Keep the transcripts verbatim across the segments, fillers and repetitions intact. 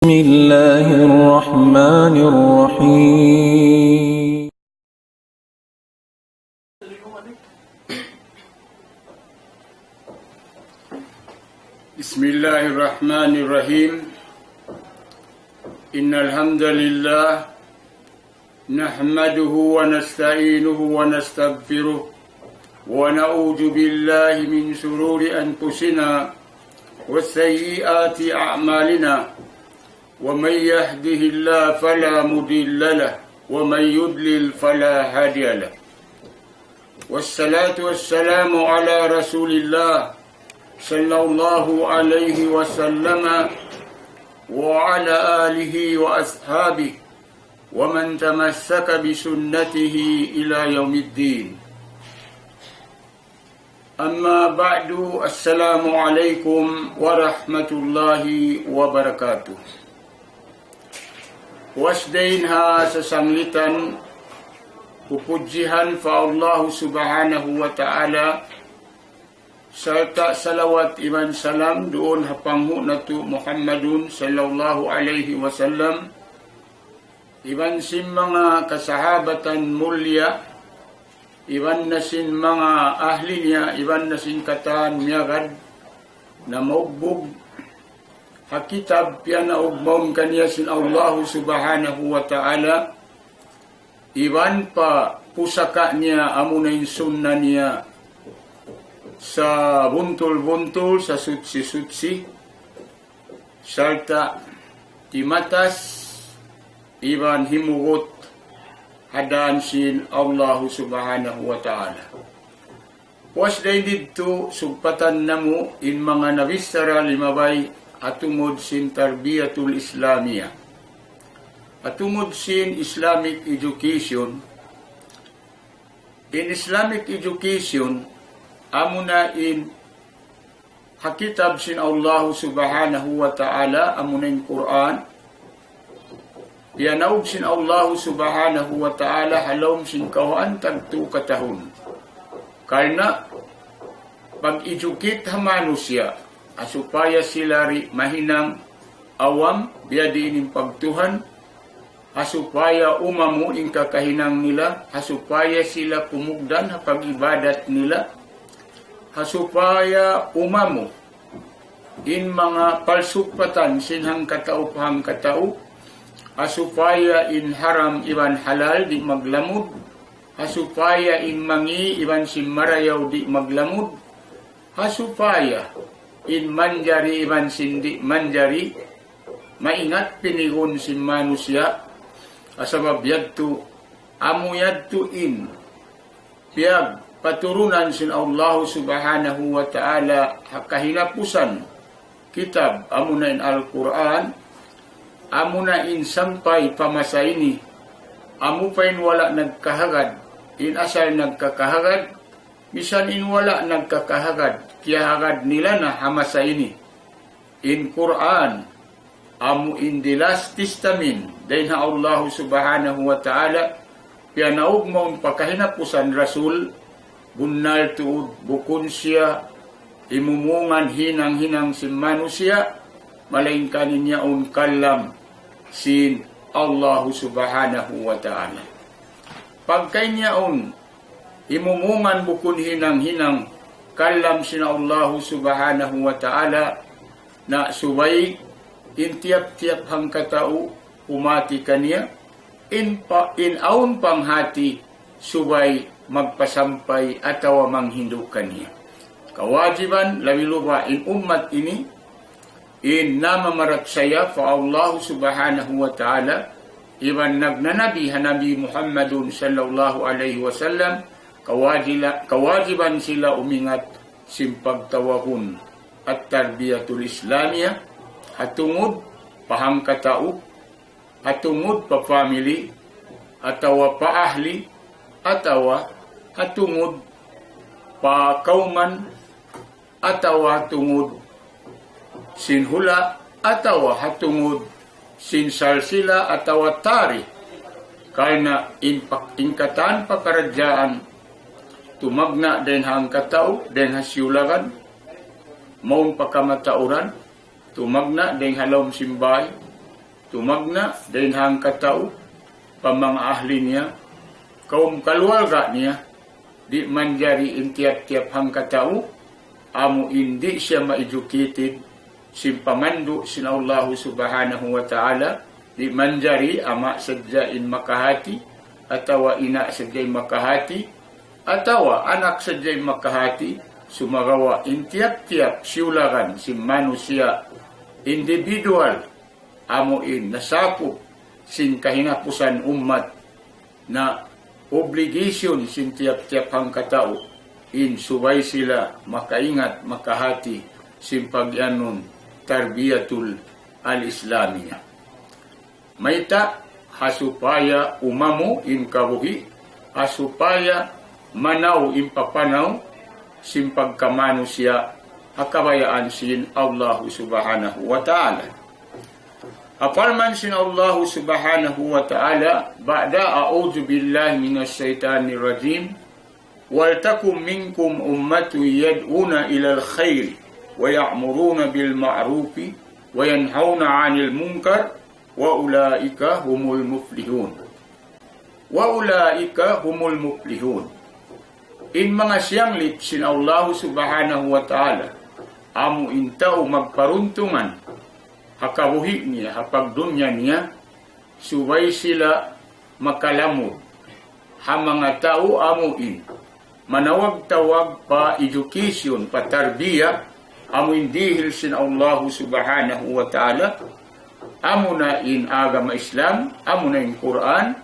بسم الله الرحمن الرحيم. بسم الله الرحمن الرحيم. إن الحمد لله نحمده ونستعينه ونستغفره، ونعوذ بالله من شرور أنفسنا وسيئات أعمالنا، ومن يهده الله فلا مضل له، ومن يضلل فلا هادي له. والصلاة والسلام على رسول الله صلى الله عليه وسلم وعلى آله وأصحابه ومن تمسك بسنته إلى يوم الدين. أما بعد، السلام عليكم ورحمة الله وبركاته. Puas dayn ha sasanglitan, pupudjihan pa Allah Subhanahu wa Ta'ala, sarta' salawat iban salam duun ha panghu' natu' Muhammadun sallallahu alayhi wasallam, iban sin manga kasahabatan mulia, iban na sin manga ahli niya, iban na sin katan miyagad na maugbug ha kitab piyanaug mawn kaniya sin Allahu Subhanahu wa Ta'ala, iban pa pusaka' niya amuna in sunna niya sabuntul-buntul, sasuchi-suchi, sarta' timatas iban himugut ha dān sin Allahu Subhanahu wa Ta'ala. Puas dayn didtu sugpatan namu' in manga nabichara limabay ha tungud sin tarbiyatul Islamiyah. Ha tungud sin Islamic education, in Islamic education, amuna in ha kitab sin Allahu Subhanahu wa Ta'ala, amuna in Qur'an, piyanaug sin Allahu Subhanahu wa Ta'ala ha lawm sin kawhaan tagtu katahun. Karna' pag-educate ha manusiya', ha supaya sila di' mahinang awam, biyadiin in pagtuhan, ha supaya umamu in kakahinang nila, ha supaya sila kumugdan ha pag-ibadat nila, ha supaya umamu in manga palsugpatan sin hangkatau pa hangkatau, ha supaya in haram iban halal di' maglamud, ha supaya in mangi' iban sin marayaw di' maglamud, ha supaya in manjari iban sin di' manjari maingat pinigun sin manusiya', ha sabab yadtu, amu yadtu in piyagpaturunan sin Allahu Subhanahu wa Ta'ala ha kahinapusan kitab, amuna in Al-Qur'an, amuna in sampay pa masa ini, amu pa in wala' nagkahagad, in asal nagkakahagad, misan in wala' nagkakahagad, kiyahagad nila na ha masa ini. In Qur'an, amu in the last testament, dayn ha Allahu Subhanahu wa Ta'ala, piyanaug mawn pa kahinapusan Rasul, bunnal tuud bukun siya himumungan hinang-hinang sin manusiya', malaingkan in yaun kalam sin Allahu Subhanahu wa Ta'ala. Pagka in yaun himumungan bukun hinang-hinang kalam sin Allahu Subhanahu wa Ta'ala, na subay in tiyap-tiyap hangkatau humati kaniya, in pa, in awn panghati subay magpasampay atawa manghindu' kaniya. Kawajiban labi-labi in ummat ini, in namamaratsaya pa Allah Subhanahu wa Ta'ala, iban nagnanabi ha Nabi Muhammadun sallallahu alayhi wasallam, kawajila-, kawajiban sila umingat sin pagtawagun at-tarbiyatul Islamiyah, ha tungud pa hangkatau, ha tungud pa family, atawa pa ahli, atawa ha tungud pa kawman, atawa ha tungud sin hula', atawa ha tungud sin salsila atawa tarikh. Karna' in pak-, in katan pakaradjaan tumagna' dayn ha hangkatau, dayn ha siyulagan, mawn pa kamatauran, tumagna' dayn ha lawm sin bāy, tumagna' dayn ha hangkatau pa manga ahli niya, kawm kaluarga niya, di' manjari in tiyap-tiyap hangkatau, amu in di' siya ma-educated sin pamandu' sin Allahu Subhanahu wa Ta'ala, di' manjari ama' sadja in makahati, atawa ina' sadja in makahati, atawa anak sadja in makahati, sumagawa' in tiyap-tiyap siyulagan sin manusiya', individual, amu in nasakup sin kahinapusan ummat, na obligation sin tiyap-tiyap hangkatau in subay sila makaingat, makahati sin pag'iyanun tarbiyatul al-islamiyah. Mayta'? Ha supaya umamu in kabuhi', ha supaya manaw in papanaw sin pagkamanusiya' ha kabayaan sin Allahu Subhanahu wa Ta'ala. Ha parman sin Allahu Subhanahu wa Ta'ala, بعد أعوذ بالله من الشيطان الرجيم، ولتكن منكم أمة يدعون إلى الخير ويأمرون بالمعروف وينهون عن المنكر وأولئك هم المفلحون. وأولئك هم المفلحون. In manga siyanglit sin Allahu Subhanahu wa Ta'ala, amu in tau magparuntungan ha kabuhi' niya, ha pagdunya niya, subay sila makalamud ha manga tau amu in manawag-tawag pa education, pa tarbiya, amu in dihil sin Allahu Subhanahu wa Ta'ala, amu na in agama Islam, amu na in Qur'an,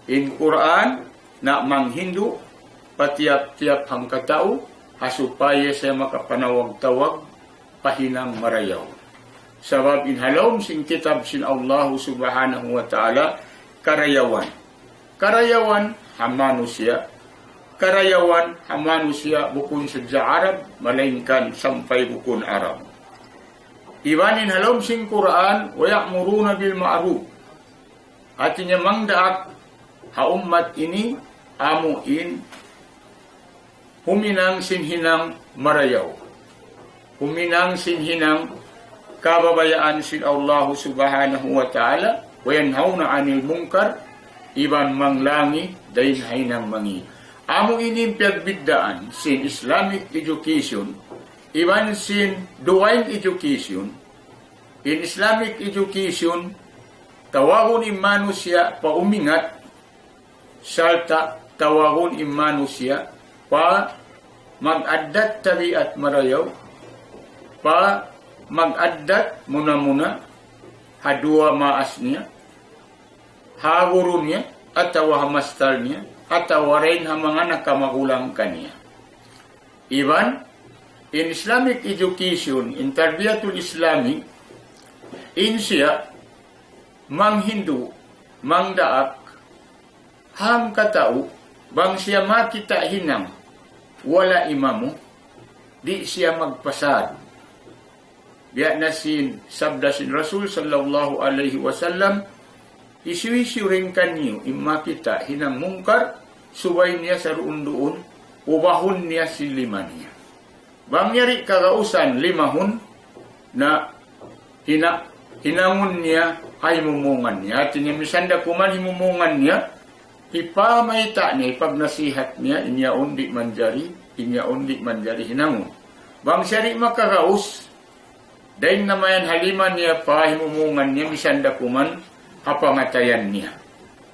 in Qur'an na manghindu' pa tiyap-tiyap hangkatau, ha supaya siya makapanawag-tawag pa hinang marayaw. Sabab in ha lawm sin kitab sin Allahu Subhanahu wa Ta'ala, karayawan. Karayawan ha manusiya'. Karayawan ha manusiya' bukun sadja Arab, malaingkan sampay bukun Arab. Iban in ha lawm sin Qur'an, ويأمرون بالمعروف. Hati niya mangdaak ha ummat ini amu in huminang sin hinang marayaw. Huminang sin hinang kabayaan sin Allahu Subhanahu wa Ta'ala, وينهون عن المنكر, iban manglangi dayn ha hinang mangi'. Amu ini in piyagbiddaan sin Islamic education, iban sin dugaing education. In Islamic education, tawagun in manusiya' pa umingat, sarta' tawagun in manusiya' pa mag-addat tabiat marayaw, pa mag-addat muna-muna ha duwa maas niya, ha guru niya, atawa ha mastal niya, atawa dayn ha manga nakamagulang kaniya. Iban, in Islamic education, in tarbiyatul Islami, in siya manghindu', mangdaak, hangkatau, bang siya makita' hinang wala' imamu, di' siya magpasad. Biya' na sin sabda sin Rasul sallallahu alayhi wasallam, hisiyu-siyu dayn kaniyu in makita' hinang mungkar, subay niya saruun-duun, ubahun niya sin lima niya. Bang niya di' kagausan limahun, na hina-, hinangun niya ha himumungan niya. Hati niya misan da kuman himumungan niya, hipamayta' niya, hipagnasihat niya, in yaun di' manjari, in yaun di' manjari hinangun. Bang siya di' makagaus, dayn na mayan ha lima niya pa himumungan niya, misan da kuman ha pangatayan niya.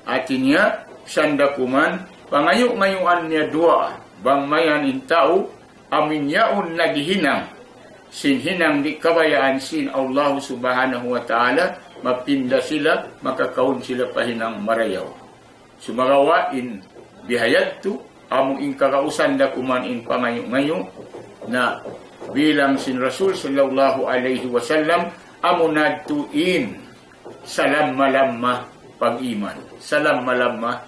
Hati niya, misan da kuman, pangayu'-ngayuan niya duwaa, bang mayan in tau, amu in yaun naghihinang sin hinang di' kabayaan sin Allahu Subhanahu wa Ta'ala, mapinda sila, makakaun sila pa hinang marayaw. Sumagawa' in bihayadtu, amu in kagausan da kuman in pangayu'-ngayu', na bilang sin Rasul sallallahu alayhi wasallam, amu na yadtu in salamma-lamma pag-iman, salamma-lamma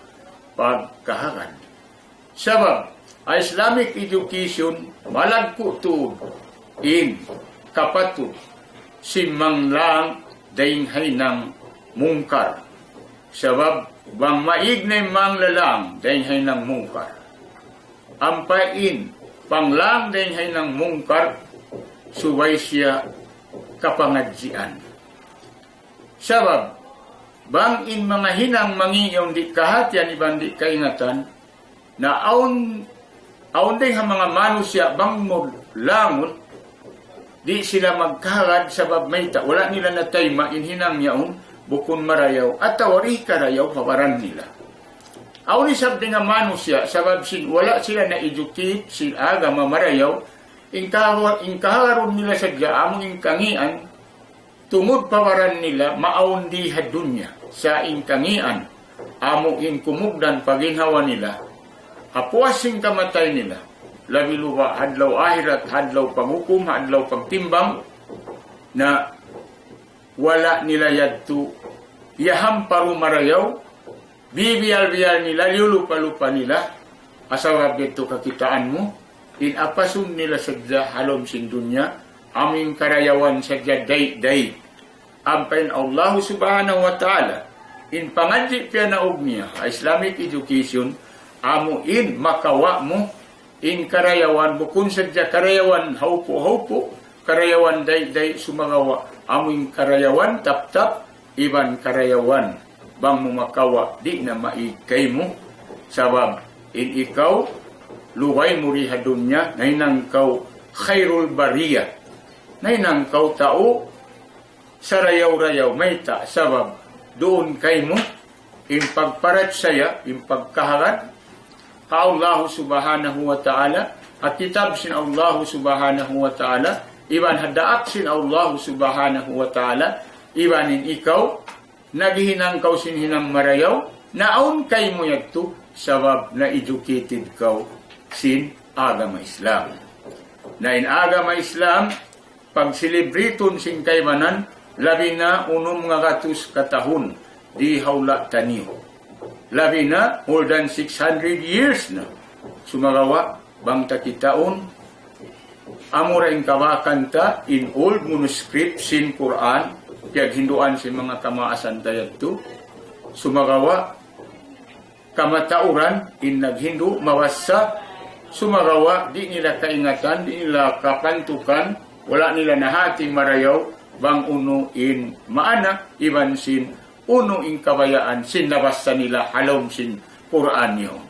pagkahagan. Sabab, ha Islamic education, malagku' tuud in kapatut sin manglang dayn ha hinang mungkar. Sabab, bang maig na in manglalang dayn ha hinang mungkar, ampa in panglang dayn ha hinang mungkar, subay siya kapangadjian. Sabab, Bang in manga hinang mangi' yaun di' kahatihan iban di' kaingatan, na awn, awn dayng ha manga manusiya' bang mu langun, di' sila magkahagad sabab mayta', wala' nila natayma' in hinang yaun, bukun marayaw, atawa di' karayaw pa baran nila. Awn isab dayng ha manusiya', sabab sin, wala' sila na-educate sin agama marayaw, in kahawa-, in kahagarun nila sadja, amu in kangian, tungud pa baran nila, maawn di ha dunya, sa' in kangian, amu in kumugdan pa ginhawa nila, ha puas sin kamatay nila, labi luba' ha adlaw ahirat, ha adlaw paghukum, ha adlaw pagtimbang, na wala' nila yadtu, yahamparu marayaw, bibiyal-biyal nila, liyulupa-lupa nila, asal rabbi tu kakitaan mu, in apasun nila sadja ha lawm sin dunya, amu in karayawan sadja day-day. Ampa in Allah subhanahu wa ta'ala, in pangadji' piyanaug niya, Islamic education, amu in makawa' mu, in karayawan, bukun sadja karayawan haupu'-haupu', karayawan day-day sumagawa', amu in karayawan tap-tap, iban karayawan, bang mu makawa', di' na maig kaymu, sabab, in ikaw, lugay mu di ha dunya, nahinang kaw khairul bariyah, nahinang kaw tau, sarayaw-rayaw, mayta', sabab, duun kaymu, in pagparachaya, in pagkahagad, ha Allah subhanahu wa ta'ala, ha kitab sin Allah subhanahu wa ta'ala, iban ha daak sin Allah subhanahu wa ta'ala, iban in ikaw, naghihinang kaw sin hinang marayaw, na awn kaymu yadtu, sabab na-educated kaw sin agama Islam. Na in agama Islam, pagsilibritun sin kaibanan, labi na unum ngagatus katahun di ha hula' taniyu. Labi na more than six hundred years na. Sumagawa', bang ta kitaun, amura in kabakan ta, in old manuscript sin Qur'an, piyaghinduan sin manga kamaasan ta yadtu. Sumagawa', kamatauran in naghindu' mabassa, sumagawa' di' nila kaingatan, di' nila kapantukan, wala' nila nahati marayaw, bang unu in maana, iban sin unu in kabayaan, sin nabassa nila ha lawm sin Qur'an yaun.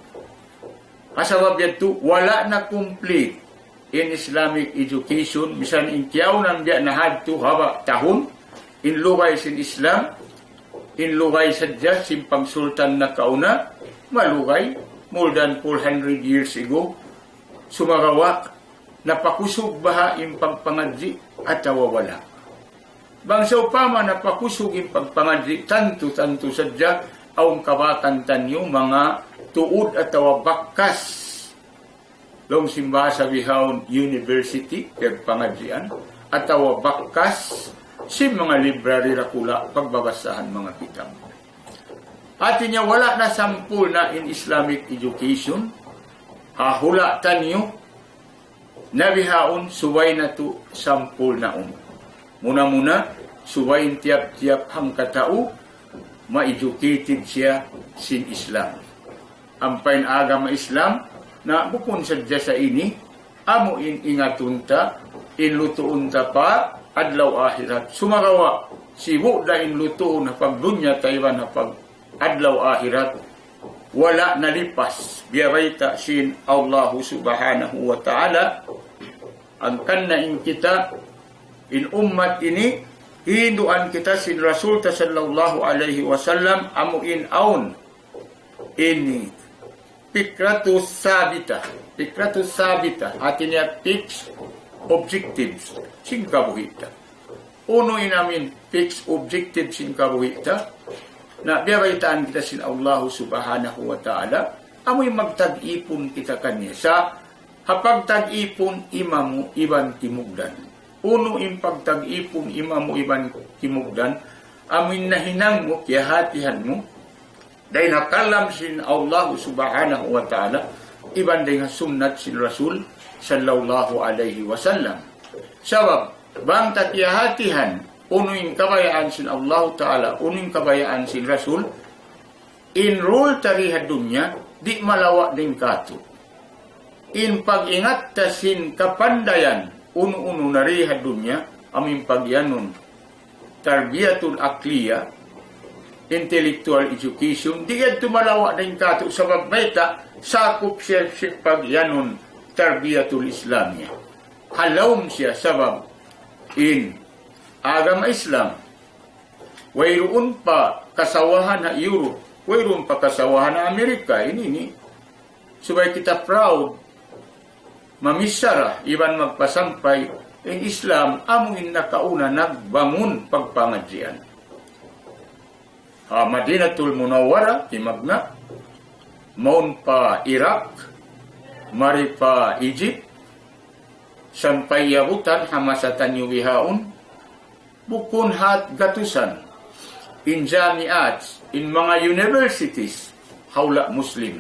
Asal sabab yadtu, wala' na complete in Islamic education, misan in kiyaunan biya' na hadtu haba' tahun, in lugay sin Islam, in lugay sadja sin pangsultan nakauna, malugay, more than four hundred years ago, sumagawa', napakusug baha' in pagpangadji' atawa wala'. Bang sawpama napakusug in pagpangadji', tantu-tantu sadja, awn kabakan taniyu manga tuud atawa bakkas. Laung sin bahasa bihaun university, pagpangadjian, atawa bakkas, sin manga library dakula', pagbabasahan manga kitab. Hati niya wala' na sampurna' in Islamic education, ha hula' taniyu, na bihaun subay natu' sampurnaun. Muna-muna, subay in tiyap-tiyap hangkatau, ma-educated siya sin Islam. Ampa in agama Islam, na bukun sadja sa ini, amu in ingatun ta, in lutuun ta pa adlaw ahirat. Sumagawa', sibu' da in lutuun ha pagdunya ta iban ha pag-adlaw ahirat. Wala' nalipas, biyabayta' sin Allahu subhanahu wa ta'ala, hangkan na in kita, in ummat ini, hinduan kita sin Rasul ta sallallahu alayhi wasallam, amu in awn, ini, fikratu sabita, fikratu sabita, hati niya fixed objectives, sin kabuhi' ta. Unu in amu in fixed objective sin kabuhi' ta? Na biyabaytaan kita sin Allahu subhanahu wa ta'ala, amu in magtag-ipun kita kaniya. Sa' ha pagtag-ipun imamu iban timugdan. Unu in pagtag-ipun imamu iban timugdan, amu in nahinang mu, kiyahatihan mu, dayn ha kalam sin Allah subhanahu wa ta'ala, iban dayn ha sunnat sin Rasul sallallahu alayhi wasallam. Sabab, bang ta kiyahatihan, unu in kabayaan sin Allah ta'ala, unu in kabayaan sin Rasul, in rule ta di ha dunya, di' malawa' dayn katu'. In pag-ingat ta sin kapandayan, unu-unu na di ha dunya, amu in pagiyanun, tarbiyatul aqliya, intellectual education, di' yan tumalawa' dayn katu' sabab mayta', sakup siya sin pagyanun tarbiyatul Islamiyah. Halaum siya sabab in agama Islam. Wayruun pa kasawahan ha Europe, wayruun pa kasawahan ha Amerika, ini, ini. Subay kita proud, mamichara, iban magpasampay, in Islam, amu in nakauna nagbangun pagpangadjian. Ha Madinatul Munawwara, timagna', mawn pa Iraq, mari pa Egypt, sampay yabutan ha masa taniyu bihaun, bukun hat gatusan in jamiat, in manga universities, ha hula' Muslim.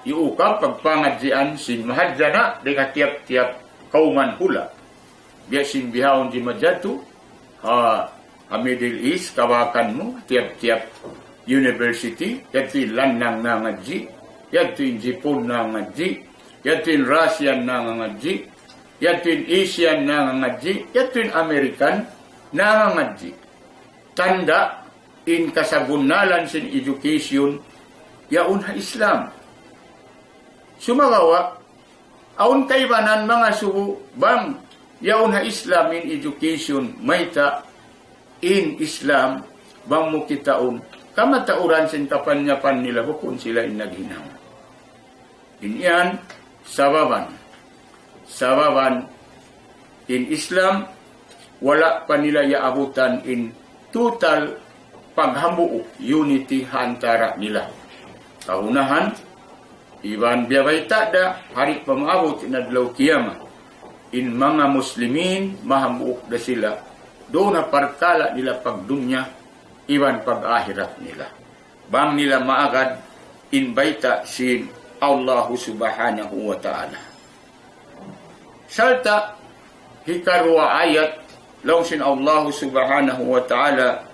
Iyukab pagpangadjian sin mahadjana' dayn ha tiyap-tiyap kawman hula'. Biya' sin bihaun di' majatu, ha, ha Middle East, kabakan mu, tiyap-tiyap university, yadtu in Lannang nangadji', yadtu in Jipun nangadji', yadtu in Russian nangadji', yadtu in Asian nangadji', yadtu in American nangadji'. Tanda' in kasabunnalan sin education, yaun ha Islam. Sumagawa', awn kaibanan mangasubu bang yaun ha Islam in education, mayta' in Islam, bang mu kitaun, kamatauran sin kapanyapan nila bukun sila in naghinang. In yan, sababan. Sababan in Islam, wala' pa nila yaabutan in total paghambuuk, unity ha antara' nila. Kagunahan, iban biyabayta' da, ha di' pa maabut in adlaw kiyamat, in manga Muslimin, mahambuuk da sila. Duun ha parkala' nila pagdunya, iban pag-ahirat nila. Bang nila maagad in bayta' sin Allahu Subhanahu wa Ta'ala. Sarta' hikaruwa ayat, laung sin Allahu Subhanahu wa Ta'ala,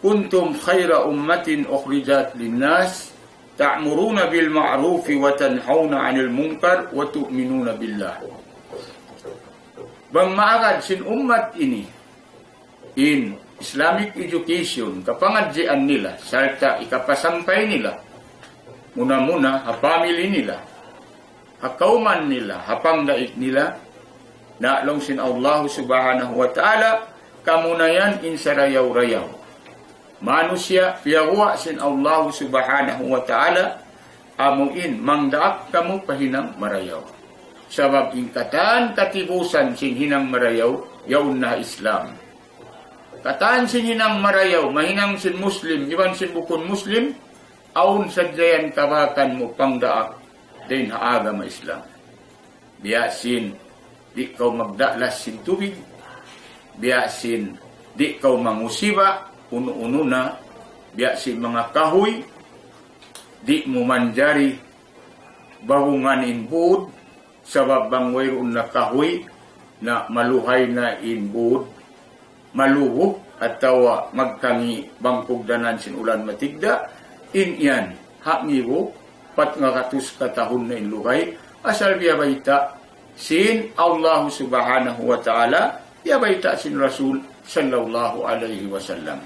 كنتم خير أمة أخرجت للناس تأمرون بالمعروف وتنهون عن المنكر وتؤمنون بالله. Bang maagad sin ummat ini, in Islamic education, kapangadjian nila, sarta' ikapasampay nila, muna-muna, ha family nila, ha kawman nila, ha pangdaig nila, na laung sin Allahu Subhanahu wa Ta'ala, kamu na yan in sarayaw-rayaw manusiya', piyaguwa' sin Allahu Subhanahu wa Ta'ala, amu in mangdaak kamu pa hinang marayaw. Sabab in katan katibusan sin hinang marayaw, yaun na Islam. Katan sin hinang marayaw, mahinang sin Muslim, iban sin bukun Muslim, awn sadja yan kabakan mu pangdaak dayn ha agama Islam. Biya' sin di' kaw magdalas sin tubig, biya' sin di' kaw mangusiba', unu-unu na, biya' sin manga kahuy, di' mu manjari bagungan in būd, sabab bang wayruun na kahuy, na maluhay na in būd, maluhu, atawa magkangi' bang pugdanan sin ulan matigda', in yan, ha' mibu, pat ngagatus katahun na in luhay, asal biyabayta' sin Allahu Subhanahu wa Ta'ala, biyabayta' sin Rasul sallallahu alayhi wasallam.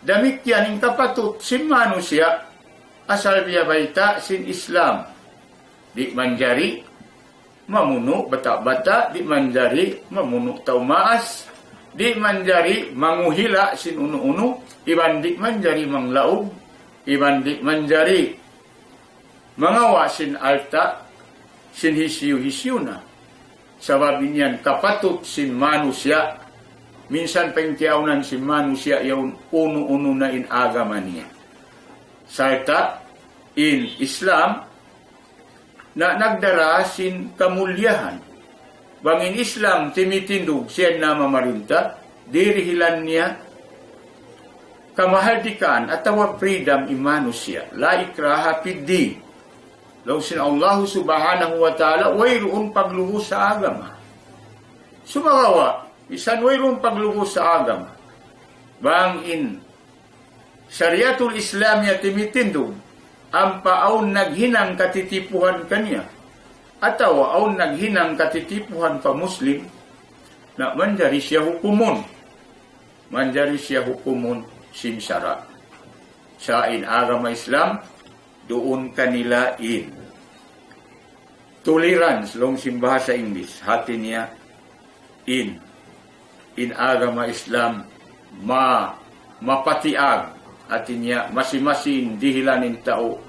Damikkiyan in kapatut sin manusiya', asal biyabayta' sin Islam. Di' manjari mamunu' bata'-bata', di' manjari mamunu' tau maas, di' manjari manguhila' sin unu-unu, iban di' manjari manglaug, iban di' manjari mangawa' sin alta', sin hisiyu-hisiyu na. Sabab in yan kapatut sin manusiya', minsan pa in kiyaunan sin manusiya' yaun unu-unu na in agama niya. Sarta' in Islam, na nagdara sin kamulliyahan. Bang in Islam timitindug, siya na mamarinta, dirihilan niya kamahardikaan atawa freedom in manusiya'. لا إكراه في الدين. Laung sin Allahu Subhanahu wa Ta'ala, wayruun paglugus ha agama. Sumagawa', misan wayruun paglugus ha agama. Bang in Shariatul Islamiyah timitindug, ampa awn naghinang katitipuhan kaniya, atawa awn naghinang katitipuhan pa Muslim, na manjari siya hukumun. Manjari siya hukumun. sin sara'. Sa' in agama Islam, duun kanila in tolerance, laung sin bahasa English, hati niya in, in agama Islam ma, mapatiag, hati niya masi-masi in dihilan in tau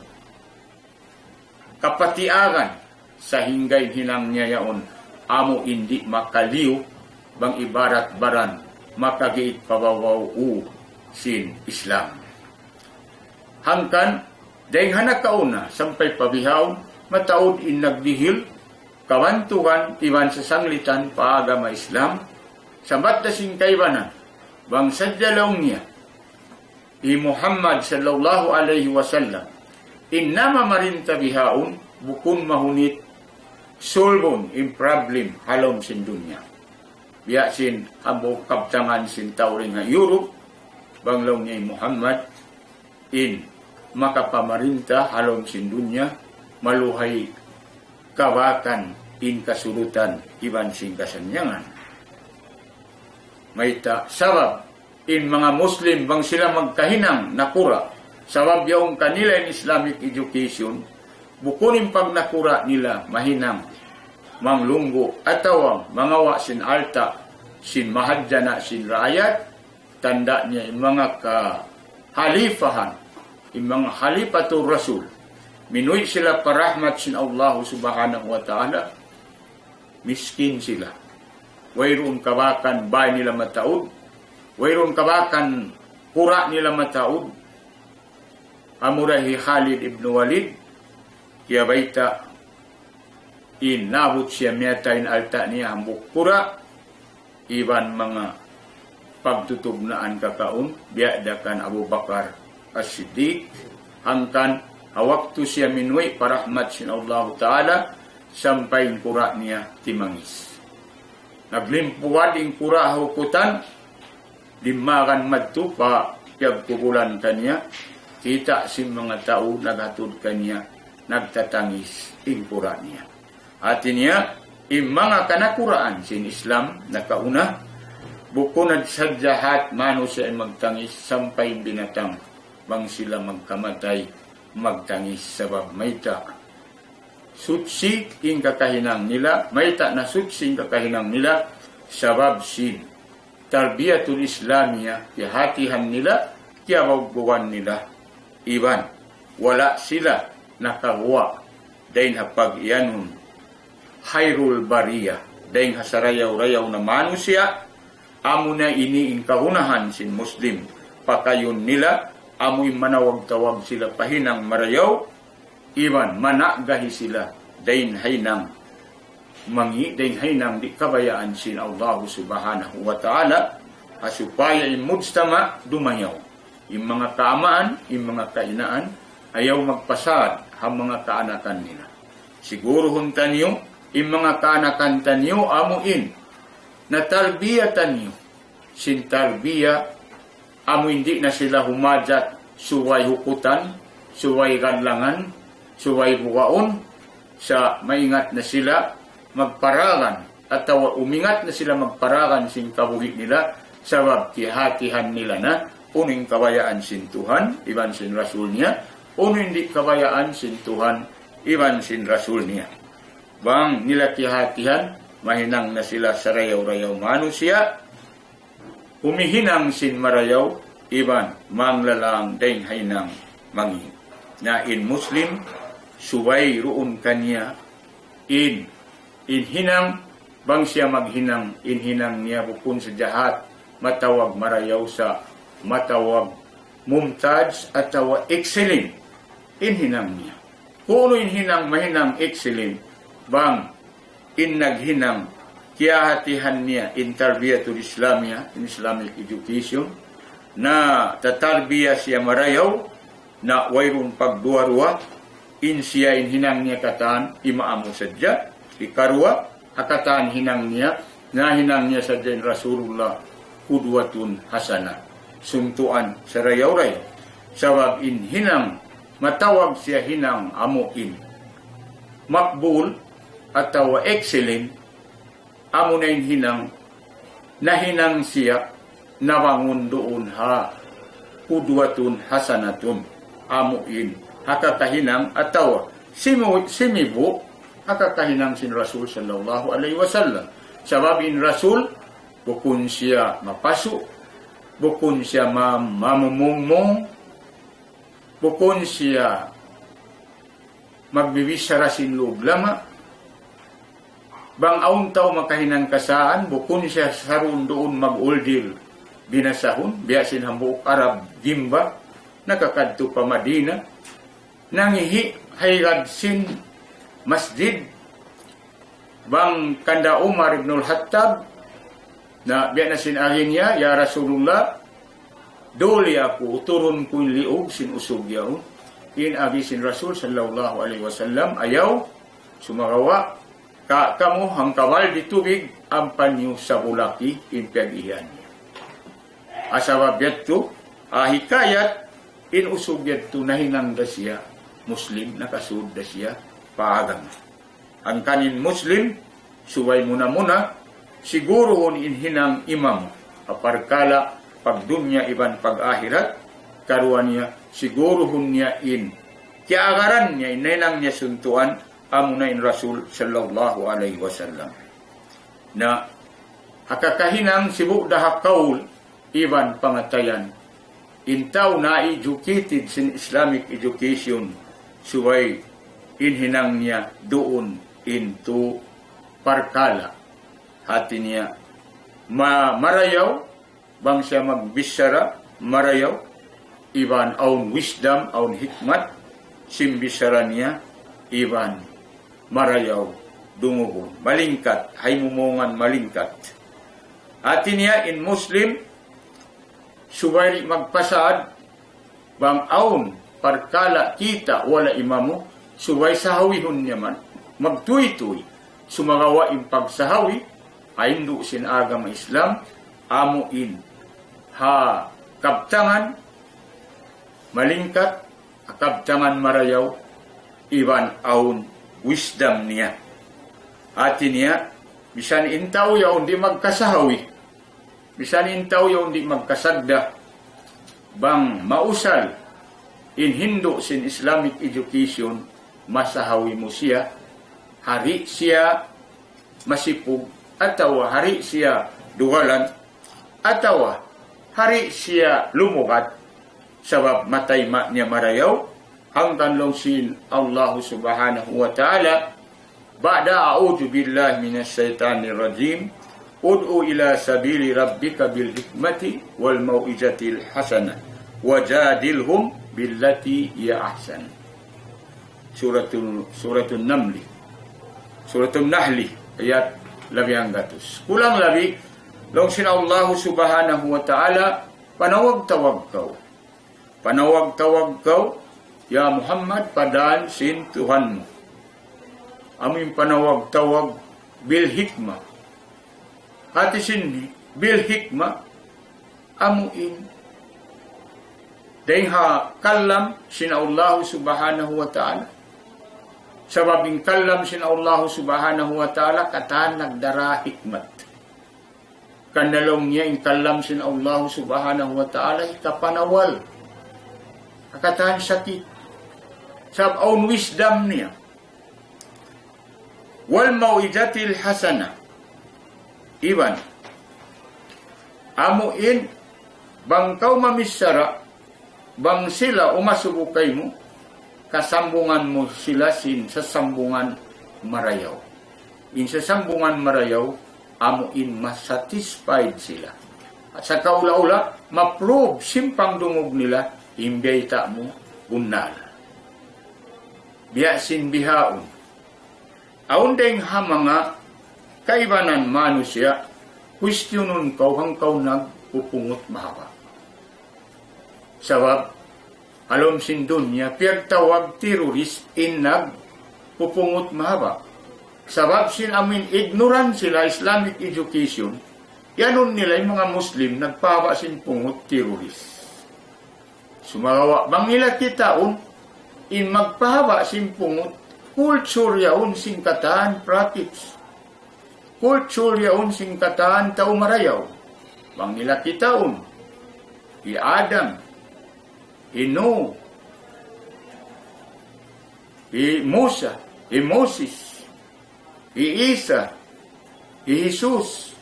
kapatiagan, sahingga in hinang niya yaun amu in di' makaliyu bang ibarat baran makagiit pa babaw sin Islam. Hangkan, dayng ha nakauna sampay pa bihaun, mataud in nagdihil kabantugan iban sasanglitan pa agama Islam, sabat da sin kaibanan, bang sadja laung niya, hi Muhammad sallallahu alayhi wasallam, in namamarinta bihaun, bukun mahunit sulbun in problem ha lawm sin dunya. Biya' sin hambuuk kabtangan sin tau dayn ha Europe, bang laung niya hi Muhammad, in makapamarinta ha lawm sin dunya, maluhay kabakan in kasurutan iban sin kasannyangan. Mayta', sabab in manga Muslim bang sila magkahinang nakura', sabab yaun kanila in Islamic education, bukun in pagnakura' nila mahinang manglunggu' atawa mangawa' sin alta' sin mahadjana' sin raayat, tanda' niya in manga kahalifahan, in manga halifatur Rasul, minuwi' sila pa rahmat sin Allah Subhanahu wa Ta'ala, miskin sila. Wayruun kabakan bāy nila mataud, wayruun kabakan kura' nila mataud. Amura hi Khalid ibn Walid, kiyabayta' in naabut siya miyatay in alta' niya hambuuk kura', iban manga pagtutugnaan kakaun, biya' da kan Abu Bakar As-Siddiq, hangkan ha waktu siya minuwi' pa rahmat sin Allahu Ta'ala, sampay in kura' niya timangis. Naglimpuwad in kura' ha hukutan, limmagan madtu pa piyagkubulan kaniya, kita' sin manga tau naghatud kaniya, nagtatangis in kura' niya. Hati niya, in manga kanakuraan sin Islam nakauna, bukun na sadja hat manusiya' in magtangis, sampay in binatang bang sila magkamatay magtangis. Sabab mayta'? Suchi in kakahinang nila, mayta' na suchi in kakahinang nila, sabab sin tarbiyatul Islamiyah, kiyahatihan nila, kiyabugbugan nila, iban wala' sila nakaguwa' dayn ha pag-iyanun khairul bariyah, dayn ha sarayaw-rayaw na manusiya'. Amuna ini in kagunahan sin Muslim, pakayun nila, amu in manawag-tawag sila pa hinang marayaw, iban mana'gahi sila dayn ha hinang mangi', dayn ha hinang di' kabayaan sin Allah Subhanahu wa Ta'ala, ha supaya in mujtama' dumayaw. In manga kaamaan, in manga kainaan, ayaw magpasad ha manga kaanakan nila. Siguruhun taniyu, in manga kaanakan taniyu, amu in natarbiya taniyu sin tarbiya, amu in di' na sila humajat subay hukutan, subay gadlangan, subay bugaun, sa' maingat na sila magparagan, atawa umingat na sila magparagan sin kabuhi' nila, sabab kiyahatihan nila na, unu in kabayaan sin Tuhan, iban sin Rasul niya, unu in di' kabayaan sin Tuhan, iban sin Rasul niya. Bang nila kiyahatihan, mahinang na sila sarayaw-rayaw manusiya', humihinang sin marayaw, iban manglalang dayn ha hinang mangi'. Na in Muslim, subay duun kaniya in, in hinang, bang siya maghinang, in hinang niya bukun sadja hat matawag marayaw, sa' matawag mumtaz atawa excellent in hinang niya. Kunu' in hinang mahinang excellent, bang in naghinang kiyahatihan niya in tarbiyatul Islamiyah, in Islamic education, na tatarbiya siya marayaw, na wayruun pagduwa-ruwa, in siya in hinang niya katan, imaamu sadja, ikaruwa, ha katan hinang niya, na hinang niya sadja in Rasulullah, qudwatun hasanah, suntuan sarayaw-rayaw. Sabab in hinang, matawag siya hinang amu in maqbul atawa excellent, amu na in hinang, nahinang siya, nabangun duun ha qudwatun hasanatun. Amu in ha kakahinang atawa simu-, simibu' ha kakahinang sin Rasul sallallahu alayhi wasallam. Sabab in Rasul, bukun siya mapasu', bukun siya ma-, mamumungmung, bukun siya magbibichara sin lug lama'. Bang awn tau makahinang kasaan, bukun siya sarun duun mag-uldir binasahun, biya' sin hambuuk Arab gimba, nakakadtu pa Madina, nangihi' ha higad sin masjid, bang kanda Umar ibn al-Khattab, na biya' na sin agi niya, "Ya Rasulullah, duli aku, uturun ku in liug sin usug yaun." In agi sin Rasul sallallahu alayhi wasallam, "Ayaw, sumagawa', ka-, kamu hangkawal di tubig, ampa niyu sabulaki in piyag-ihian niya." Asal biya' yadtu, ah, hikayat, in usug yadtu nahinang da siya Muslim, nakasud da siya pa agama. Hangkan in Muslim, subay muna-muna, siguruhun in hinang imamu, ha parkala' pagdunya iban pag-ahirat, karuwa niya, siguruhun niya in, kiyaagaran niya, in nahinang niya suntuan, amuna in Rasul sallallahu alayhi wasallam. Na, ha kakahinang sibu' da ha kaul, iban pangatayan. In tau na educated sin Islamic education, subay in hinang niya duun in tu parkala'. Hati niya, ma-, marayaw, bang siya magbichara, marayaw, iban awn wisdom, awn hikmat, sin bichara niya, iban marayaw dungugun, malingkat, ha imumungan malingkat. Hati niya in Muslim, subay di' magpasad, bang awn parkala' kita' wala' imamu, subay sahawihun niya man, magtuytuy, sumagawa' in pagsahawi, ha hindu' sin agama Islam, amu in ha kabtangan malingkat, ha kabtangan marayaw, iban awn wisdom niya. Hati niya, misan in tau yaun di' magkasahawi, misan in tau yaun di' magkasagda, bang mausal in hindu' sin Islamic education, masahawi mu siya, ha di' siya masipug, atawa ha di' siya dugalan, atawa ha di' siya lumugad, sabab matay ma niya marayaw, hangkan laung sin Allahu Subhanahu wa Ta'ala, بعد أعوذ بالله من الشيطان الرجيم، ادع إلى سبيل ربك بالحكمة والموعظة الحسنة وجادلهم بالتي هي أحسن. Suratul, Suratul Namli. Suratul Nahli, ayat labi hanggatus. Kulang labi, laung sin Allahu Subhanahu wa Ta'ala, panawag-tawag kaw. Panawag-tawag kaw, ya Muhammad, pa dan sin Tuhan mu. Amu in panawag-tawag bil hikmah. Hati sin bil hikmah, amu in dayng ha kalam sin Allahu Subhanahu wa Ta'ala. Sabab in kalam sin Allahu Subhanahu wa Ta'ala katan nagdara hikmat. Hangkan laung niya in kalam sin Allahu Subhanahu wa Ta'ala hikapanawal ha katan sakit. Sabab awn wisdom niya. والموعظة الحسنة. Iban, amu in, bang kaw mamichara, bang sila umasubu kaymu, kasambungan mu sila sin sasambungan marayaw. In sasambungan marayaw, amu in masatisfied sila. Sa kaula-ula, ma-prove sin pangdungug nila, in biyayta' mu, bunnal. Biya' sin bihaun. Awn dayng ha manga kaibanan manusiya', kuwistiyunun kaw bang kaw nagpupungut mahaba'. Sabab, ha lawm sin dunya, piyagtawag terrorist in nagpupungut mahaba'. Sabab sin amu in ignorance sila Islamic education, iyanun nila in manga Muslim nagpahaba' sin pungut terrorist. Sumagawa' bang nila kitaun, in magpahaba' sin pungut, culture yaun sin katan prophets. Culture yaun sin katan tau marayaw. Bang nila kitaun, hi Adam, hi Nuh, hi Musa, hi Moses, hi Isa, hi Jesus.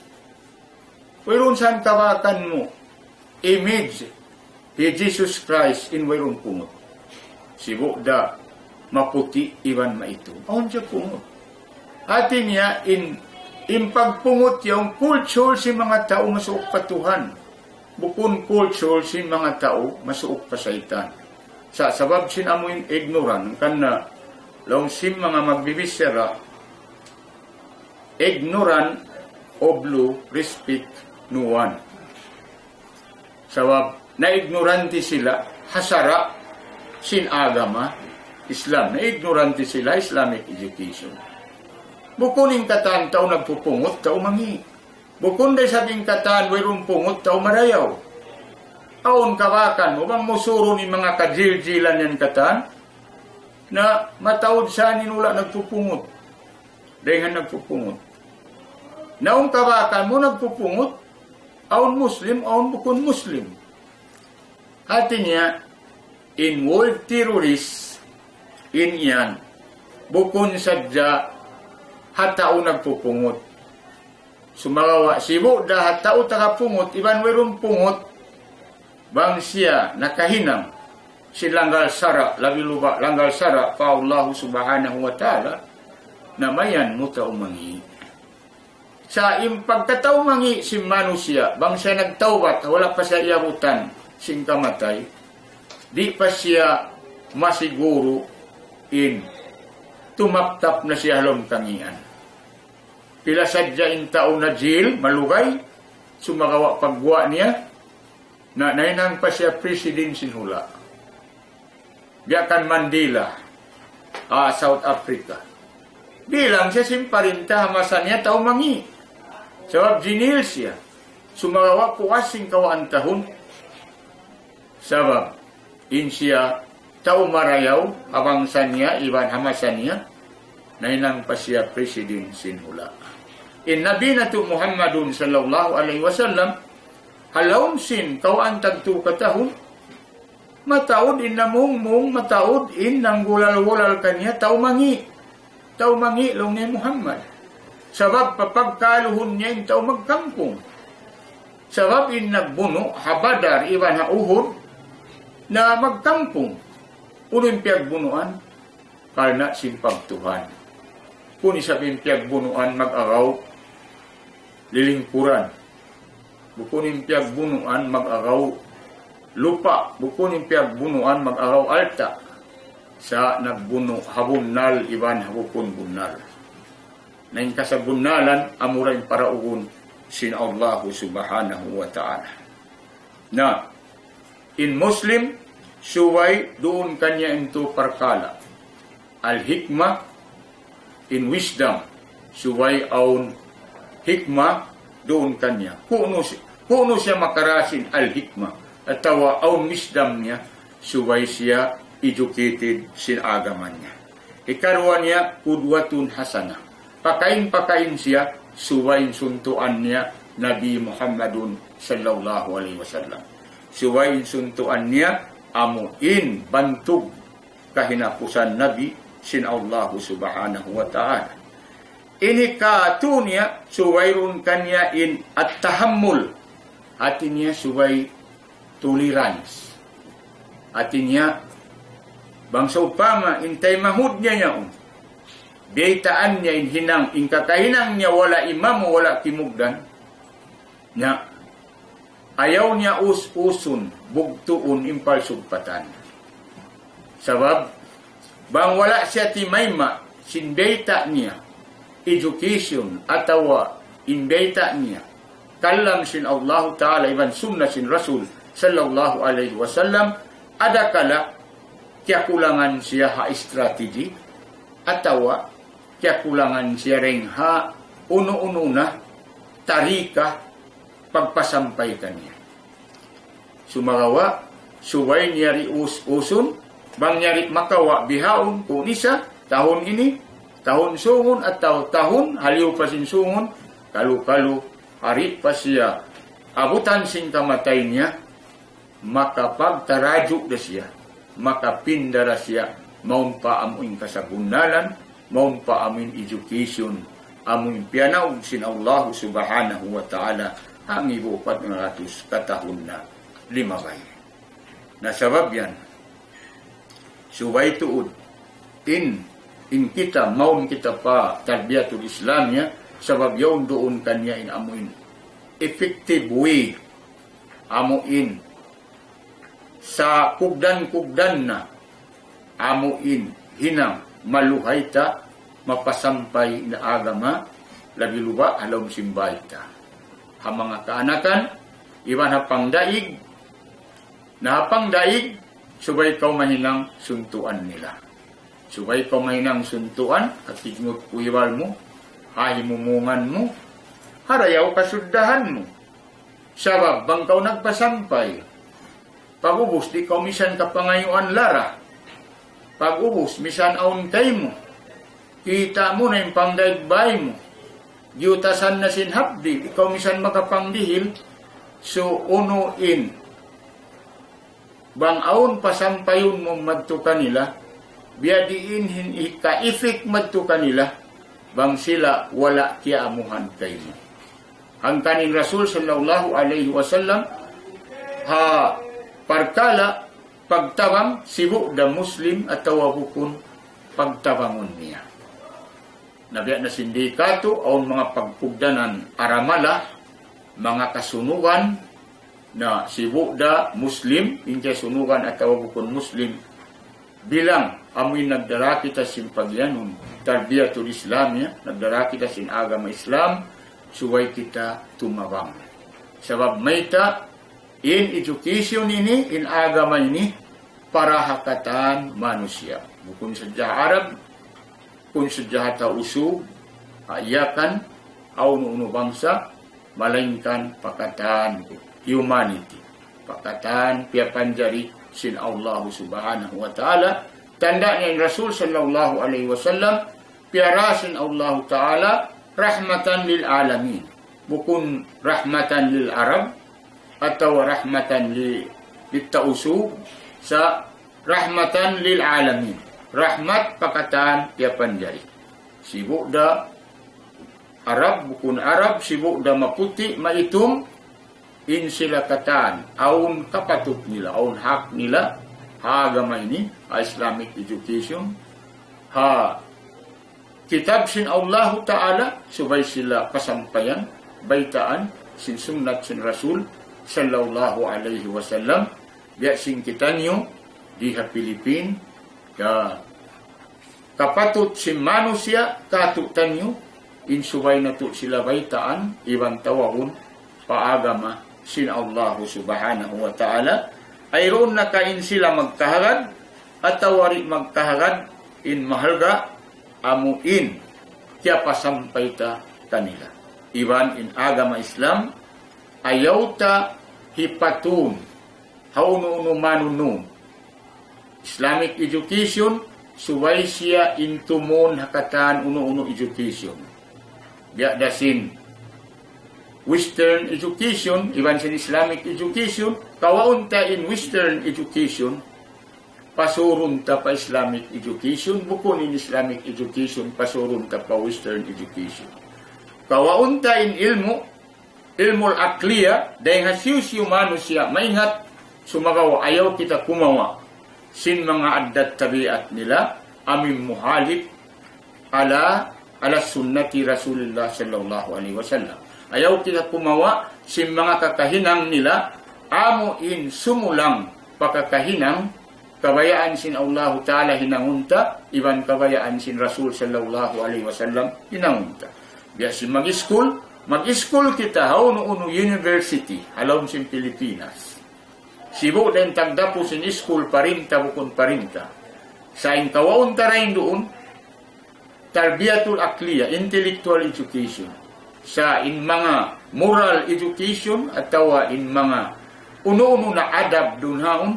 Wayruun sa in kabakan mu image hi Jesus Christ in wayruun pungut. Sibu' da maputi' iban maitung. Awn siya pungut. Hati niya in, in pagpungut yaun culture sin manga tau masuuk pa Tuhan. Bukun culture sin manga tau masuuk pa saytan. Sa' sabab sin amu in ignorant, karna' laung sin manga magbibichara, ignorant of law respect no one. Sabab na-ignorante sila ha sara' sin agama Islam. Na-ignorante sila Islamic education. Bukun in katan tau nagpupungut, tau mangi'. Bukun da isab in katan wayruun pungut, tau marayaw. Awn kabakan mu, bang mu surun in manga kajiljilan yan katan, na mataud sa in hula' nagpupungut. Dayn ha nagpupungut. Na awn kabakan mu nagpupungut, awn Muslim, awn bukun Muslim. Hati niya, in world terrorist, in yan, bukun sadja ha tau nagpupungut. Sumagawa', sibu' da ha tau tagapungut, iban wayruun pungut, bang siya nakahinang sin langgal sara', labi-labi langgal sara' pa Allah Subhanahu wa Ta'ala, na mayan mu tau mangi'. Sa' in pagkatau mangi' sin manusiya', bang siya nagtawbat, wala' pa siya iyabutan sin kamatay, di' pa siya masiguru in tumaptap na siya ha lawm kangian. Pila sadja in tau na-jail, malugay, sumagawa' pagguwa' niya, na nahinang pa siya president sin hula'. Biya' kan Mandela, ha South Africa. Bilang siya sin parinta ha masa niya tau mangi'. Sabab jinil siya. Sumagawa' puas sin kawhaan tahun. Sabab in siya tau marayaw ha bangsa niya, iban ha masa niya, nahinang pa siya president sin hula'. In Nabi natu' Muhammadun sallallahu alayhi wasallam, ha lawm sin kawhaan tagtu ka tahun, mataud in namungmung, mataud in nanggulal-gulal kaniya, tau mangi'. Tau mangi' laung niya Muhammad. Sabab pa pagkaluhun niya in tau magkampung. Sabab in nagbunu' ha Badar iban ha Uhud na magkampung. Unu in piyagbunuan? Karna' sin pagtuhan. Kunu' isab in piyagbunuan mag-agaw lilingkuran. Bukun in piyagbunuan mag-agaw lupa', bukun in piyagbunuan mag-agaw alta'. Sa' nagbunu' ha bunnal iban ha bukun bunnal. Na in kasabunnalan, amura in paraugun sin Allahu Subhanahu wa Ta'ala. Na, in Muslim, subay duun kaniya in tu parkala'. Al-hikmah, in wisdom, subay awn hikmah duun kaniya. Kunu' si-, kunu' siya makarasin al-hikmah, atawa awn wisdom niya, subay siya educated sin agama niya. Hikaruwa niya, qudwatun hasanah. Pakain-pakain siya, subay in suntuan niya, Nabi Muhammadun sallallahu alayhi wasallam. Subay in suntuan niya, amu in bantug kahinapusan Nabi sin Allahu Subhanahu wa Ta'ala. Ini katu' niya, subay duun kaniya in at-tahammul. Hati niya subay tolerance. Hati niya, bang sawpama, in taymanghud niya yaun, biyaytaan niya in hinang, in kakahinang niya wala' imamu, wala' kimugdan, na ayaw niya us-usun, bugtuun in palsugpatan. Sabab, bang wala' siya timayma' sin biyayta' niya, education atawa in biyayta' niya, kalam sin Allahu Ta'ala iban sunnah sin Rasul sallallahu alayhi wasallam, adakala kiyakulangan siya ha strategy, atawa kiyakulangan siya dayn ha unu-unu na tarika pagpasampay kaniya. Sumagawa', subay niya di' us-usun, bang niya di' makawa' bihaun, kunu' isab, tahun ini, tahun sungun, atawa tahun haliyu pa sin sungun, kalu-kalu, di' pa siya abutan sin kamatay niya, makapagtarajuk da siya, makapinda da siya, mawn pa amu in kasabunnalan, mawn pa amu in education, amu in piyanaug sin Allah Subhanahu wa Ta'ala, hangibu upat ngaratus katahun na limabay. Na sabab yan, subay tuud, in, in kita, mawn kita pa tarbiyatul Islamiyah, sabab yaun duun kaniya in amu in effective way, amu in sa kugdan-kugdan na, amu in hinang maluhay ta mapasampay in agama, labi luba' ha lawm sin bāy ta. Ha manga kaanakan, iban ha pangdaig, na ha pangdaig, subay kaw mahinang suntuan nila. Subay kaw mahinang suntuan, ha kidngut kuiwal mu, ha himumungan mu, ha dayaw kasuddahan mu. Sabab, bang kaw nagpasampay, pag'ubus di' kaw misan kapangayuan lara. Pag'ubus, misan awn kaymu. Kita' mu na in pangdaig bāy mu. Diyutasan na sin hapdi', di' kaw misan makapangdihil. So, unu in bang awn pasampayun mu madtu kanila, biya' diin in hika-effect madtu kanila, bang sila wala' kiyaamuhan kaymu. Hangkan in Rasul sallallahu alayhi wasallam, ha parkala' pagtabang, sibu' da Muslim atawa bukun pagtabangun niya. Na biya' na sin di katu', awn manga pagkugdanan aramala, manga kasunugan, na sibu' da Muslim, in kiyasunugan atawa bukun Muslim, bilang amu in nagdara kita sin pagiyanun, tarbiyatul Islamiyah, nagdara kita sin agama Islam, subay kita tumabang. Sabab mayta', in education ini, in agama ini, para ha katan manusiya'. Bukun sadja Arab, bukun sadja ha tau usug, ha Yakan, ha unu-unu bangsa, malaingkan pa katan humanity. Pa katan piyapanjari sin Allah Subhanahu wa Ta'ala. Tanda' niya in Rasul sallallahu alayhi wasallam, piyara sin Allah Ta'ala rahmatan lil alamin. Bukun rahmatan lil Arab, atawa rahmatan li, lit tau usug, sa' rahmatan lil alamin. Rahmat pa katan piyapanjari. Sibu' da Arab, bukun Arab, sibu' da maputi', maitum, in sila katan, awn kapatut nila, awn hak nila, ha agama ini, ha Islamic education, ha kitab sin Allahu Ta'ala, subay sila pasampayan, baytaan, sin sunnat sin Rasul, sallallahu alayhi wasallam, biya' sin kitaniyu, di ha Pilipin, ka, kapatut sin manusiya', katu' taniyu, in subay natu' sila baytaan, iban tawagun, pa agama sin Allahu Subhanahu wa Ta'ala, ayruun na ka in sila magkahagad, atawa di' magkahagad, in mahalga', amu in, kiyapasampay ta kanila. Iban in agama Islam, ayaw ta hipatun, ha unu-unu manunun. Islamic education, subay siya in tumun ha katan unu-unu education. Biya' da sin Western education, iban sin Islamic education, kawaun ta in Western education, pasurun ta pa Islamic education, bukun in Islamic education, pasurun ta pa Western education. Kawaun ta in ilmu', ilmul aqliya, dayng ha hisiyu-siyu manusiya' maingat, sumagawa' ayaw kita kumawa' sin manga addat tabiat nila, amu in muhalif ala, ala sunnati Rasulillah sallallahu alayhi wasallam. Ayaw kita kumawa' sin manga kakahinang nila, amu in sumulang pa kakahinang, kabayaan sin Allahu Ta'ala hinangun ta, iban kabayaan sin Rasul sallallahu alayhi wasallam hinangun ta. Biya' sin mag-iskul, mag-iskul kita ha unu-unu university, ha lawm sin Pilipinas. Sibu' da in tagdapu sin iskul parinta bukun parinta. Sa' in kawaun ta dayn duun, tarbiyatul aqliya, intellectual education. Sa' in manga moral education, atawa in manga unu-unu na adab duun haun,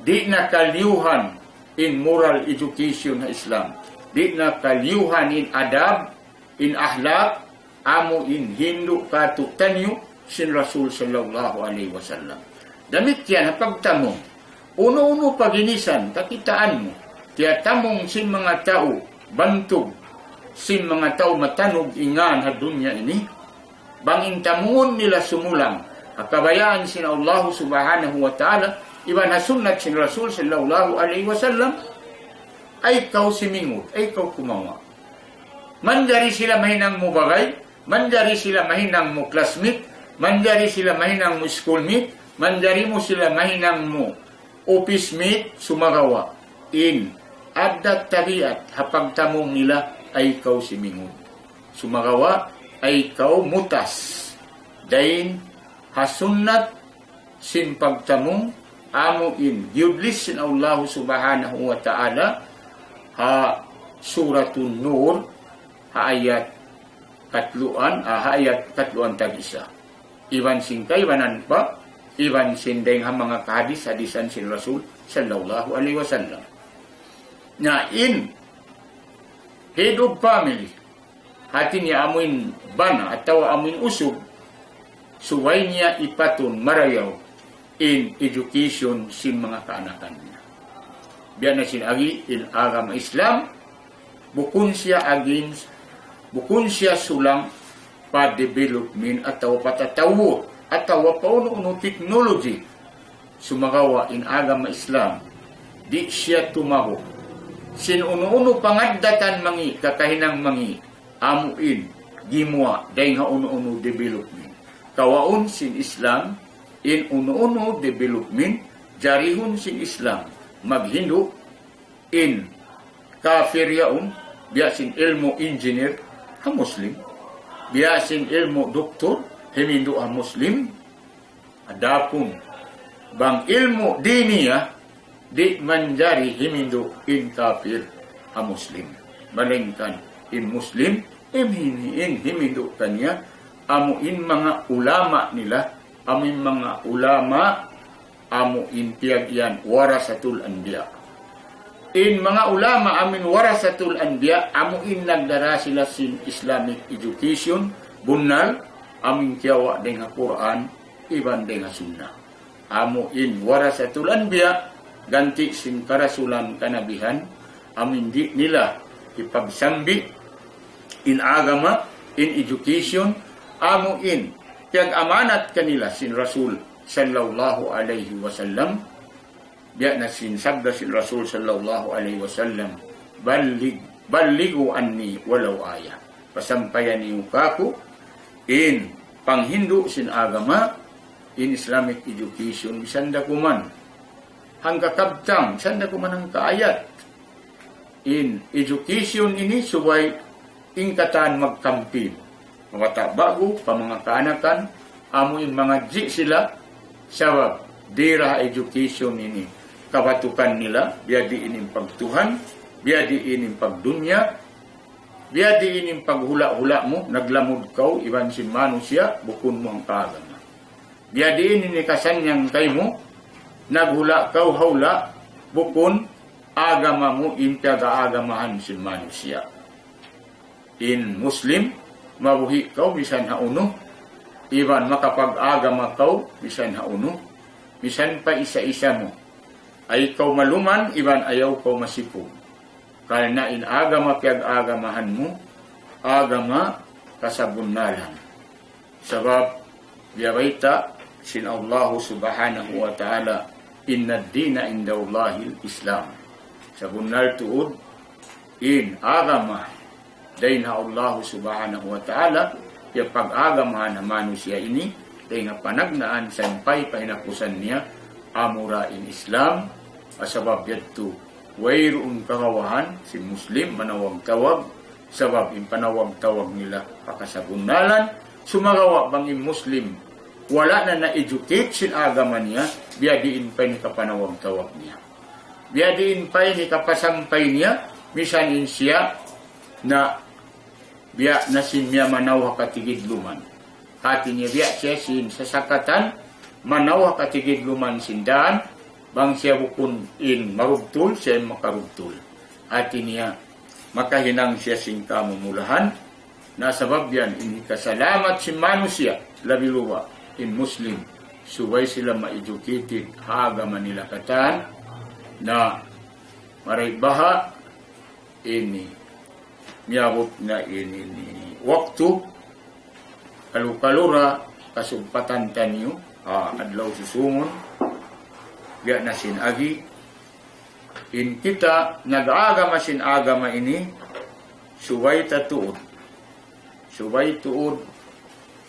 di' na kaliyuhan in moral education ha Islam. Di' na kaliyuhan in adab, in ahlak, amu in hindu' katu'taniyu sin Rasul sallallahu alayhi wasallam. Damikkiyan ha pagtamung. Unu-unu pa ginisan, kakitaan mu, tiyatamung sin manga tau bantug, sin manga tau matanug in ngan ha dunya ini, bang in tamungun nila sumulang ha kabayaan sin Allah Subhanahu wa Ta'ala, iban ha sunnat sin Rasul sallallahu alayhi wasallam, ay kaw simingud, ay kaw kumawa'. Manjari sila mahinang mu bagay, manjari sila mahinang mu classmate, manjari sila mahinang mu schoolmate, manjari mu sila mahinang mu officemate, sumagawa' in addat tabiat ha pagtamung nila ay kaw simingud. Sumagawa' ay kaw mutas dayn ha sunnat sin pagtamung, amu in giyudlis sin Allah Subhanahu wa Ta'ala ha Suratun Nur, ha ayat katluan, ah, ha ayat katluan tag-isa. Iban sin kaibanan pa, iban sin dayng ha manga kahadis-hadisan sin Rasul sallallahu alayhi wasallam. Na in head of family, hati niya amu in bana atawa amu in usug, subay niya ipatun marayaw in education sin manga kaanakan niya. Biya' na sin agi, in agama Islam, bukun siya against, bukun siya sulang pa development atawa pa tatawur, atawa pa unu-unu technology. Sumagawa' in agama Islam, di' siya tumahuk sin unu-unu pangaddatan mangi', kakahinang mangi', amu in gimuwa' dayng ha unu-unu development. Kawaun sin Islam in unu-unu development, jarihun sin Islam maghindu' in kafir yaun, biya' sin ilmu' engineer, ha Muslim. Biya' sin ilmu' doktor, himindu' ha Muslim. Adapun bang ilmu' diniya, di' manjari himindu' in kafir ha Muslim. Malaingkan in Muslim, in, in himindu' kaniya, amu in manga ulama nila, amu in manga ulama, amu in piyag-iyan warasatul anbiya. In manga ulama amu in warasatul anbiya, amu in nagdara sila sin Islamic education, bunnal, amu in kiyawa' dayng ha Qur'an, iban dayng ha Sunnah. Amu in warasatul anbiya, ganti' sin karasulan kanabihan, amu in di' nila hipagsambi' in agama, in education, amu in piyag-amanat kanila sin Rasul sallallahu alayhi wasallam, biya' na sin sabda sin Rasul sallallahu alayhi wasallam, "Ballig-, balligu anni walaw ayah." Pasampaya niyu kāku' in panghindu' sin agama, in Islamic education, misan da kuman hangka kabtang, misan da kuman hangka ayat. In education ini subay in katan magkampin. Mabata' ba'gu, pa manga kaanakan, amu in mangadji' sila, sabab dira education ini kabatukan nila, biya' diin in pagtuhan, biya' diin in pagdunya, biya' diin in paghula'-hula' mu, naglamud kaw iban sin manusiya', bukun mu hangka agama. Biya' diin in hikasannyang kaymu, naghula' kaw ha hula', bukun agama mu in piyag-aagamahan sin manusiya'. In Muslim, mabuhi' kaw misan ha unu, iban makapag-agama kaw misan ha unu, misan pa isa-isa mu. Ay kaw maluman, iban ayaw kaw masipug. Karna' in agama piyag-agamahan mu, agama kasabunnalan. Sabab, biya' bayta' sin Allah Subhanahu wa Ta'ala, "Inna ad-dina indallahil Islam." Sabunnal tuud, in agama dayn ha Allah Subhanahu wa Ta'ala, piyag-agamahan ha manusiya' ini, dayn ha panagnaan sampay pa hinapusan niya, amura in Islam, sabab yadtu, wayruun kagawahan sin Muslim manawag-tawag, sabab in panawag-tawag nila pa kasabunnalan, sumagawa' bang in Muslim, wala' na na-educate sin agama niya, biya' diin pa in hikapanawag-tawag niya. Biya' diin pa in hikapasampay niya, misan in siya na biya' na sin miyamanaw ha katigidluman. Hati niya biya' siya sin sasakatan, manaw ha katigidluman sin dān, bang siya bukun in marubtul, siya in makarubtul. Hati niya, makahinang siya sin kamumulahan, na sabab yan in kasalamat sin manusiya', labi luba' in Muslim, subay sila ma-educated ha agama nila katan. Na marayaw baha' ini, miyabut na ini, ini waktu, kalu-kalu ra kasugpatan taniyu, ah, adlaw susungun, biya' na sin agi, in kita nag-agama sin agama ini, subay ta tuud. Subay tuud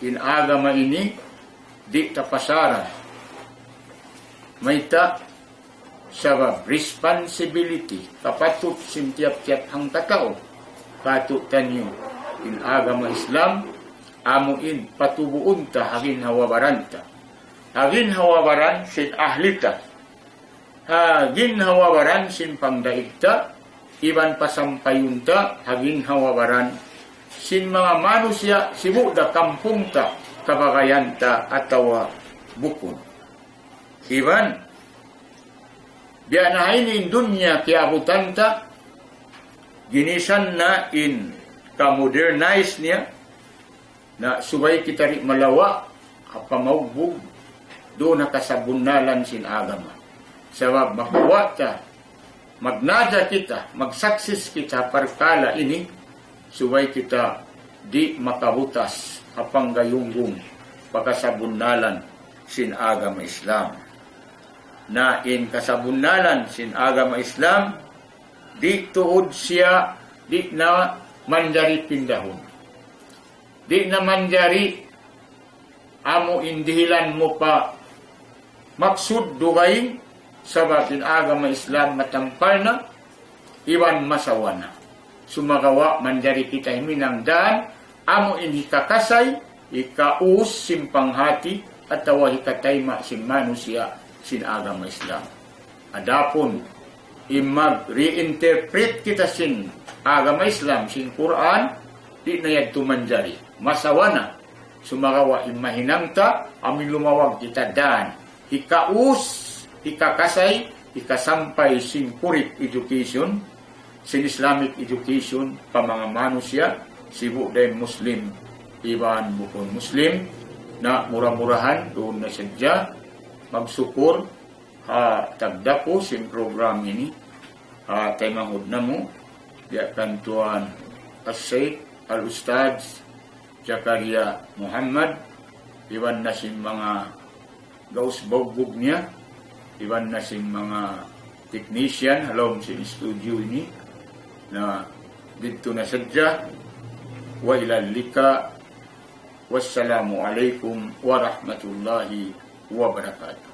in agama ini, di' ta pasaran. Mayta'? Sabab responsibility, kapatut sin tiyap-tiyap hangkatau, patut taniyu in agama Islam, amu in patubuun ta ha ginhawa-baran ta. Ha ginhawa-baran sin ahli ta. Ha ginhawa-baran sin pangdaig ta, iban pasampayun ta ha ginhawa-baran sin manga manusiya' sibu' da kampung ta, kabagayan ta atawa bukun. Iban, biya' na ha ini in dunya kiyaabutan ta, ginisan na in ka-modernize niya, na subay kita di' malawa' ha pamaugbug duun ha kasabunnalan sin agama. Sabab makawa' ta, magnaja kita, mag-success kita ha parkala' ini, subay kita di' makabutas ha panggayunggung pa kasabunnalan sin agama Islam. Na in kasabunnalan sin agama Islam, di' tuud siya, di' na manjari pindahun. Di' na manjari amu in dihilan mu pa maksud dugaing, sabab in agama Islam matampal na, iban masawa na. Sumagawa' manjari kita himinang dan, amu in hikakasay, hikaus sin panghati, atawa hikatayma' sin manusiya' sin agama Islam. Adapun, in mag-reinterpret kita sin agama Islam, sin Qur'an, di' na yadtu manjari. Masawa na. Sumagawa' in mahinang ta, amu in lumawag kita dan. Hikaus, hikakasay, hikasampay sin correct education, sin Islamic education, pa manga manusiya', sibu' da in Muslim, iban bukun Muslim, na mura-murahan, duun na sadja, magsukur, ha tagdapu sin program ini, ha taymanghud namu', biya' kan Tuan Al-Sheikh Al-Ustadz Zakaria Muhammad, iban na sin manga gaus baugbug niya, iban na sin manga technician, ha lawm sin studio ini, na didtu na sadja, wa ilal lika, wassalamu alaykum warahmatullahi wabarakatuh.